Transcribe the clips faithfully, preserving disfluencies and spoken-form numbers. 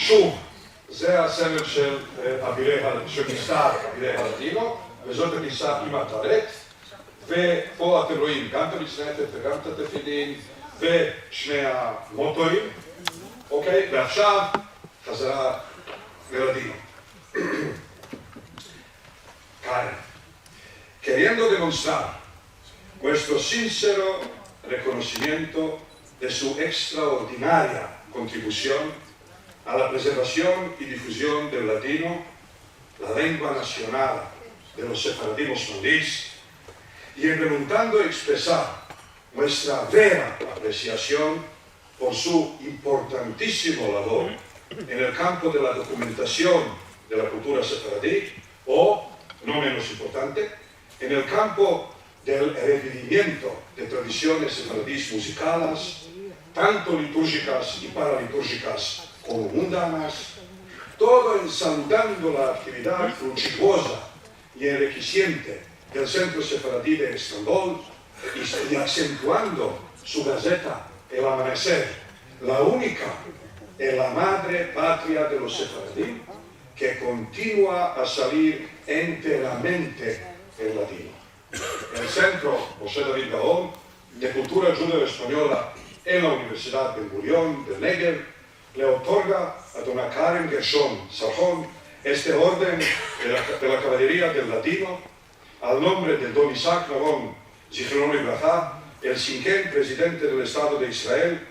שוב, זה הסמל של, אה, אבירי ה-, של מסדר אבירי הלאדינו, וזאת הטיסה עם הטלית, ופה אתם רואים גם את המצנתת וגם את התפילין ושני המוטואים, אוקיי? ועכשיו חזרה ללאדינו. Karen, queriendo demostrar nuestro sincero reconocimiento de su extraordinaria contribución a la preservación y difusión del ladino, la lengua nacional de los sefaradim osmanlis, y en preguntando expresar nuestra vera apresiasion por su importantisimo lavor en el kampo de la dokumentasion de la kultura sefaradi, o, no menos importante, en el kampo del revivimiento de tradisiones sefaradis muzikalas, tanto liturjikas i paraliturjikas komo mundanas, todo en saludando la aktividad frutituoza i enrikesiente del Sentro Sefaradi de Estambol i, i asentuando su gazeta El Amanecer, la unika en la madre patria de los sefaradim ke kontinua a salir enteramente en ladino. El Sentro Moshe David Gaon de Kultura Djudeo-Espanyola en la Universidad Ben Gurion del Negev le otorga a dona Karen Gershon Sarhon este orden de la, de la Kavaleria del Ladino al nombre de don Isaac Navon, zichrono livraha, el sinken prezidente del Estado de Israel,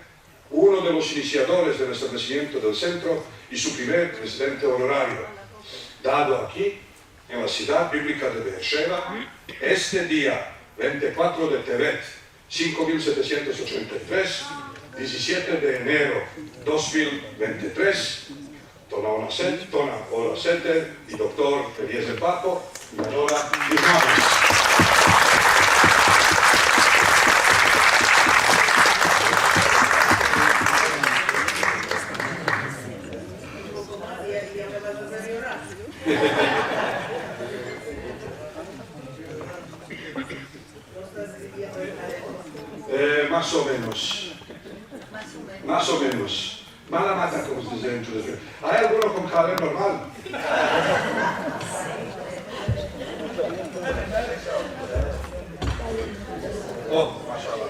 uno de los inisiadores del establesimiento del sentro i su primer prezidente onorario, dado aki, en la Sidad Biblika de Beersheva, este dia vente i kuatro de Tevet, sinko mil setesientos ochenta i tres, dizisiete de enero dos mil vente i tres, Dona Ona Set-, Dona Ora Seter i doktor Eliezer Papo, i adora Yismael. Eh, mas o menos. Mas o menos. Mala mata, komo se dize en djudeo. Ay alguno kon karen normal? Oh, mashallah.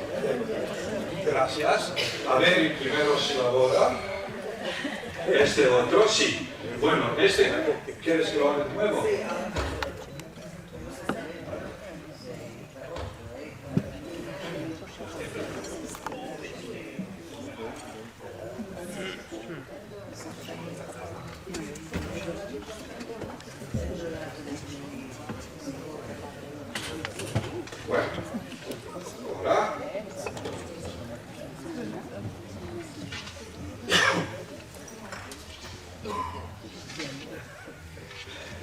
Grasias. A ver, primero si lavora. Este otro, si. Bueno, este, keres ke lo age de nuevo? Bueno, agora.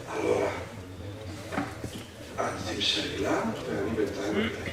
Agora, antes de empesar a bailar, voy a inventar un...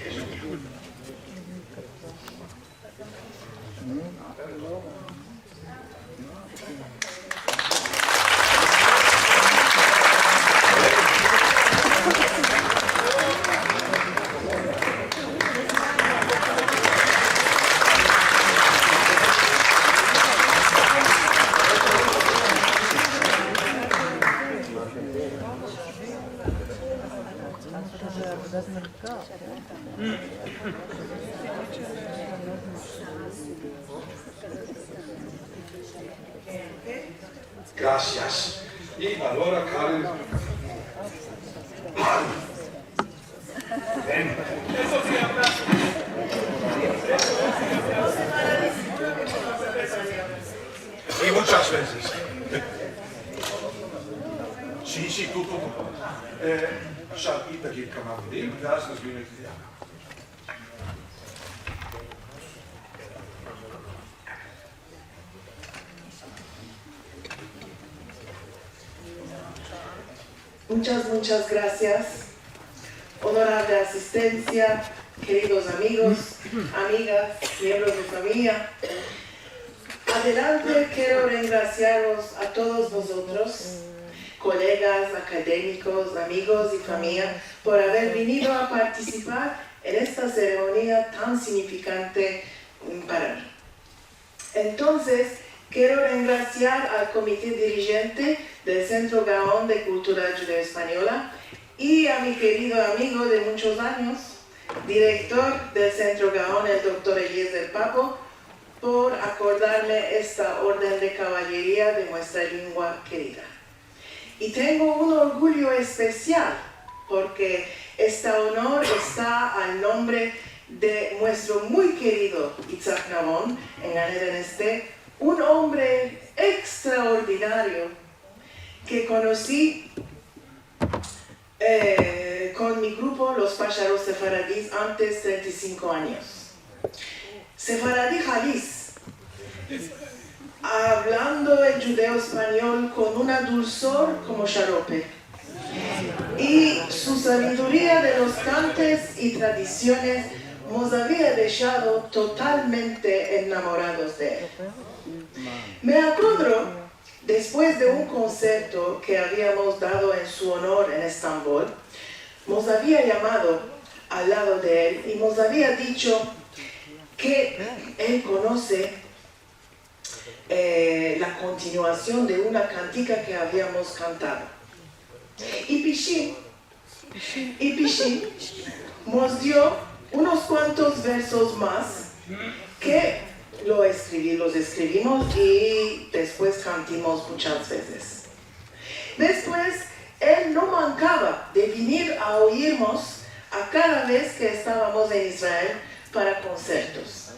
Grasias. I agora, Karen. Ven. I muchas vezes. Si, si, tu, tu, tu. Eh, Shar, ita ki kamar, di, ya, estas bien, ya. Muchas, muchas grasias. Onorable asistensia, keridos amigos, amigas, miembros de famiya. Adelante, kero rengrasiarvos a todos vozotros, kolegas, akademikos, amigos i famiya, por aver venido a partisipar en esta seremonia tan signifikante, mm, para mi. Entonses, Kero rengrasiar al Komite Dirijente del Sentro Gaon de Kultura Djudeo-Espanyola i a mi kerido amigo de munchos anyos, direktor del Sentro Gaon, el doktor Eliezer Papo, por akordarme esta orden de kavalyeria de muestra lengua kerida. I tengo un orgulyo espesial, porke esta onor esta al nombre de muestro muy kerido Itzhak Navon, en Gan Eden este, un ombre ekstraordinario ke konosi, eh, kon mi grupo, los Pasharos Sefaradis, antes trenta i sinko anyos. Sefaradi halis, avlando el djudeo-espanyol kon una dulsor komo sharope. I su saviduria de los kantes i tradisiones mos avia deshado totalmente enamorados de el. Me akodro, despues de un konserto ke aviamos dado en su onor en Estambol, mos avia yamado al lado de el i mos avia dicho ke el konose, eh, la kontinuasion de una kantika ke aviamos kantado. I pishin, i pishin mos dio unos kuantos versos mas ke lo eskrivi, los eskrivimos i despues kantimos munchas vezes. Despues, el no mankava de vinir a oirmos a kada vez ke estavamos en Israel para konsertos.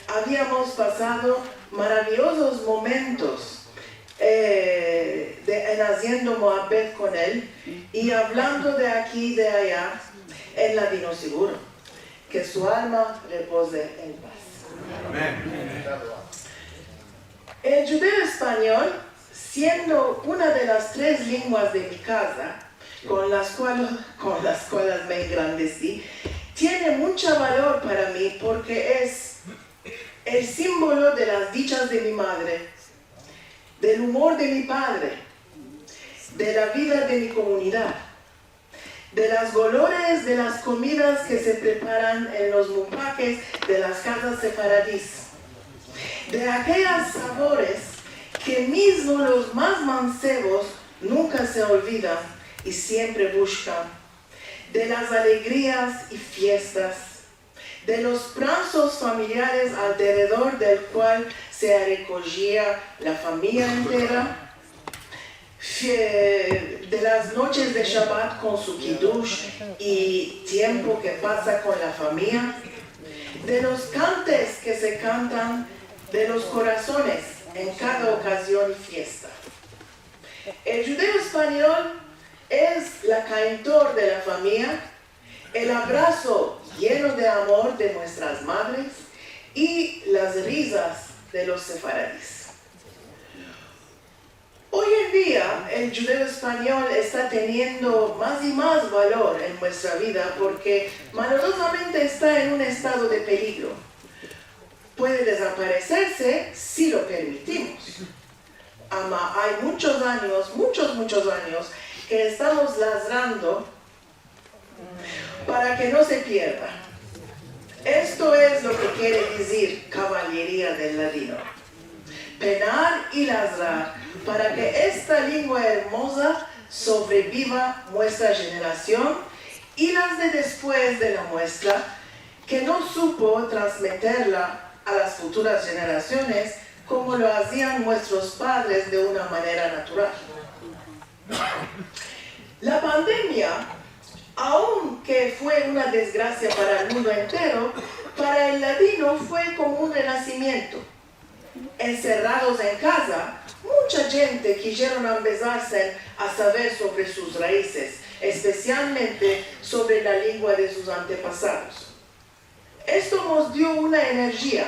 Aviamos pasado maraviyozos momentos, eh, de, en aziendo muhabbet kon el i avlando de aki i de aya en ladino siguro. Ke su alma repoze en paz. Amen. El djudeo-espanyol, siendo una de las tres lenguas de mi kaza, kon las kual-, kon las kualas me engrandesi, tiene muncha valor para mi porke es el simbolo de las dichas de mi madre, del umor de mi padre, de la vida de mi komunidad, de las golores de las komidas ke se preparan en los mutbakes de las kazas sefaradis, de akeyas savores ke mizmo los mas mansevos nunka se olvidan i siempre bushkan, de las alegrias i fiestas, de los pransos familiares alderedor del kual se arekojia la famiya entera, fie-, de las noches de Shabat kon su kidush i tiempo ke pasa kon la famiya, de los kantes ke se kantan de los korasones en kada okazion i fiesta. El djudeo-espanyol es la kaintor de la famiya, el abraso yeno de amor de muestras madres i las rizas de los sefaradis. Oy en dia, el djudeo-espanyol esta teniendo mas i mas valor en muestra vida porke malorozamente esta en un estado de peligro. Puede dezapareserse si lo permitimos. Ama ay munchos anyos, munchos, munchos anyos ke estamos lazrando para ke no se pierda. Esto es lo ke kere dizir kavalyeria del ladino. Penar i lazrar para ke esta lengua ermoza sovreviva muestra jenerasion i las de despues de la muestra, ke no supo transmeterla a las futuras jenerasiones komo lo azian muestros padres de una manera natural. La pandemia, aunke fue una desgrasia para el mundo entero, para el ladino fue komo un renasimiento. Enserrados en kaza, muncha djente kishieron ambezarse a saver sovre sus raizes, espesialmente sovre la lengua de sus antepasados. Esto mos dio una enerjia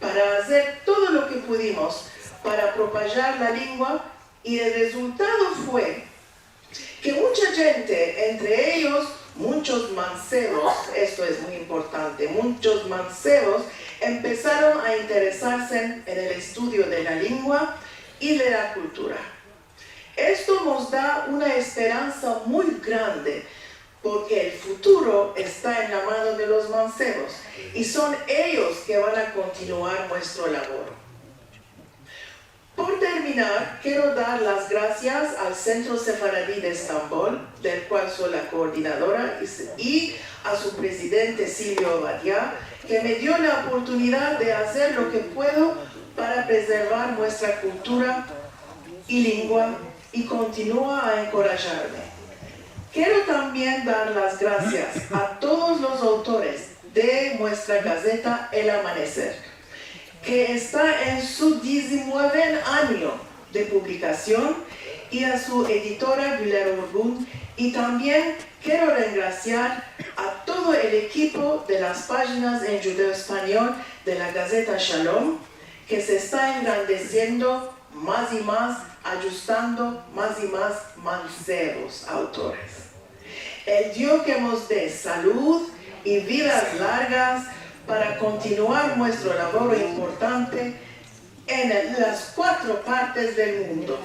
para azer todo lo ke pudimos para propajar la lengua i el rezultado fue ke muncha djente, entre eyos munchos mansevos, esto es muy importante, munchos mansevos empesaron a interesarse en el estudio de la lengua i de la kultura. Esto mos da una esperansa muy grande, porke el futuro esta en la mano de los mansevos i son eyos ke van a kontinuar muestro lavoro. Por terminar, kero dar las grasias al Sentro Sefaradi de Estambol, del kual so la koordinadora, i s-, i a su prezidente Silvio Obadia, ke me dio la oportunidad de azer lo ke puedo para prezervar muestra kultura i lengua i kontinua a enkorajarme. Kero tambien dar las grasias a todos los autores de muestra gazeta El Amaneser, ke esta en su dizimueven anyo de publikasion, i a su editora Güler Orgun, i tambien kero rengrasiar a todo el ekipo de las pajinas en djudeo-espanyol de la gazeta Shalom, ke se esta engrandesiendo mas i mas, adjustando mas i mas mansevos autores. El Dio ke mos de salud i vidas largas para kontinuar muestro lavoro importante en las kuatro partes del mundo.